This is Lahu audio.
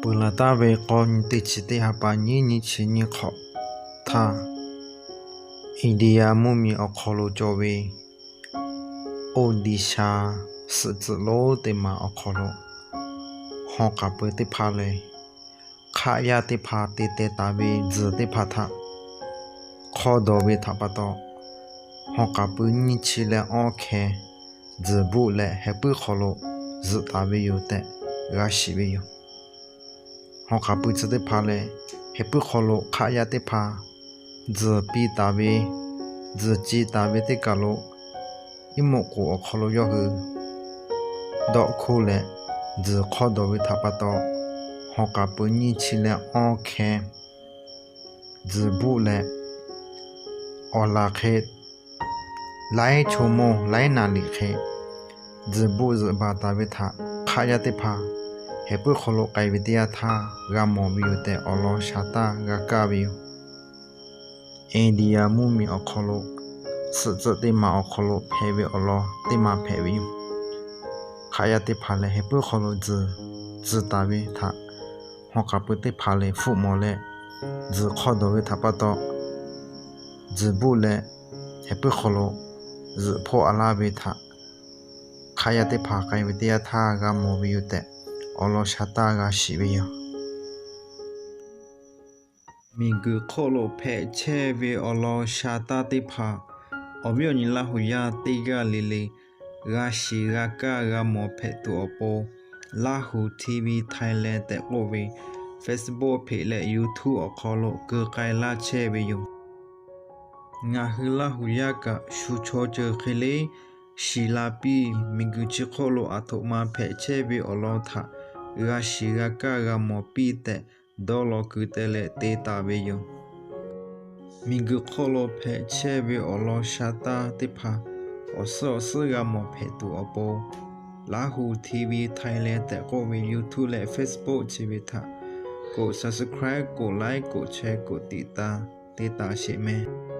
Peuˬ laˬ taˍ ve k'awˇ nyi teˇ chi teˇ ha pa nyiˇ nyiˇ chi nyiˇ hk'awꞈ htaˇ, India mvuhˇmiˬ awˬ hk'aw lo cawˬ ve Odisha suhˍ tcuhꞈ lonˉ teˇ maˬ awˬ hk'aw lo, hawˬ k'aˍ pui teˇ hpaˍ lehˬ, hk'aˆ yaˇ teˇ hpaˍ te teh taˍ ve tzuhˬ teˇ hpaˍ htaꞈ hk'awˇ dawˬ ve htaꞈ pa taw, hawˬ k'aˍ pui nyiˇ chi leh awˇ hkeh tzuhˬ buˆ leh heh puiˉ hk'aw lo zuhꞈ taˍ ve yoˬ tehꞈ g'a shiˍ ve yoˬ. Hawˬ k'aˍ pui tcuhꞈ teˇ hpaˍ lehˬ, heh puiˉ hk'aw lo hk'aˆ yaˇ teˇ hpaˍ tzuhˬ piˇ taˍ ve, tzuhˬ ci taˍ ve teˇ kaˬ lo, iˉ moꞈ k'oˍ awˬ hk'aw lo yawˇ hui dawˆ hkuˇ leh tzuhˬ hk'awˇ dawˬ ve htaꞈ pa taw, hawˬ k'aˍ pui nyiˇ chi leh awˇ hkeh tzuhˬ buˆ leh awˬ laˬ hk'e laiˉ chaw mawˇ laiˉ naˍ liꞈ hk'e tzuhˬ buˆ zuhꞈ baˬ taˍ ve htaꞈ hk'aˆ yaˇ teˇ hpaˍ heh puiˉ hk'aw lo k'ai ve teˇ yanˇ htaˇ g'a mawˬ ve yoˬ tehꞈ awˬ lawn sha taˇ g'a kaˇ ve yoˬ. India mvuhˇmiˬ awˬ hk'aw lo suhˍ tcuhꞈ teˇ maˬ awˬ hk'aw lo hpehꞈ ve awˬ lawn teˇ maˬ hpehꞈ ve yoˬ. Hk'aˆ yaˇ teˇ hpaˍ lehˬ, heh puiˉ hk'aw lo tzuhˬ tcuhˍ taˍ ve htaꞈ hawˬ k'aˍ pui teˇ hpaˍ lehˬ hpfuhˆ mawˬ leh, tzuhˬ hk'awˇ dawˬ ve htaꞈ pa taw, tzuhˬ buˆ leh heh puiˉ hk'aw lo zuhꞈ hpawˇ a laˇ ve htaꞈ hk'aˆ yaˇ teˇ hpaˍ k'ai ve teˇ yanˇ htaˇ g'a mawˬ ve yoˬ tehꞈ awˬ lawn sha taˇ g'a shiˍ ve yoˬ. Miˬguiˬ hk'oˆ lo hpehꞈ chehˇ ve awˬ lawn sha taˇ teˇ hpaˍ, awˬ viˉ awˬ nyi Laˇ hu yaˇ teˇ g'aˇ le le g'a shiˍ g'a kaˇ g'a mawˬ hpehꞈ tuˬ awˬ pon, Laˇ hu TV Thailand tehꞈ k'oˆ ve Facebook hpeꞈ leh YouTube awˬ hk'aw lo keu k'ai laˇ chehˇ ve yoˬ. Ngaˬ hui Laˇ hu yaˇ kaꞈ shu chaw ceuˬ hk'e le shiˍ la piˇ, miˬguiˬ chi hk'oˆ lo aˬ htoꞈ ma hpehꞈ chehˇ ve awˬ lawn htaꞈ g'a shiˍ g'a kaˇ g'a mawˬ piˇ tehꞈ dawˇ law keu te leh te taˍ ve yoˬ. Miˬguiˬ hk'oˆ lo hpehꞈ chehˇ ve awˬ lawn sha taˇ teˇ hpaˍ awˬ suhˉ awˬ suhˉ g'a mawˬ hpehꞈ tuˬ awˬ pon, Laˇ hu TV Thailand tehꞈ k'oˆ ve YouTube leh Facebook chi ve htaꞈ กด subscribe กด like กด share กด ติดตาม te taˍ sheˍ meh.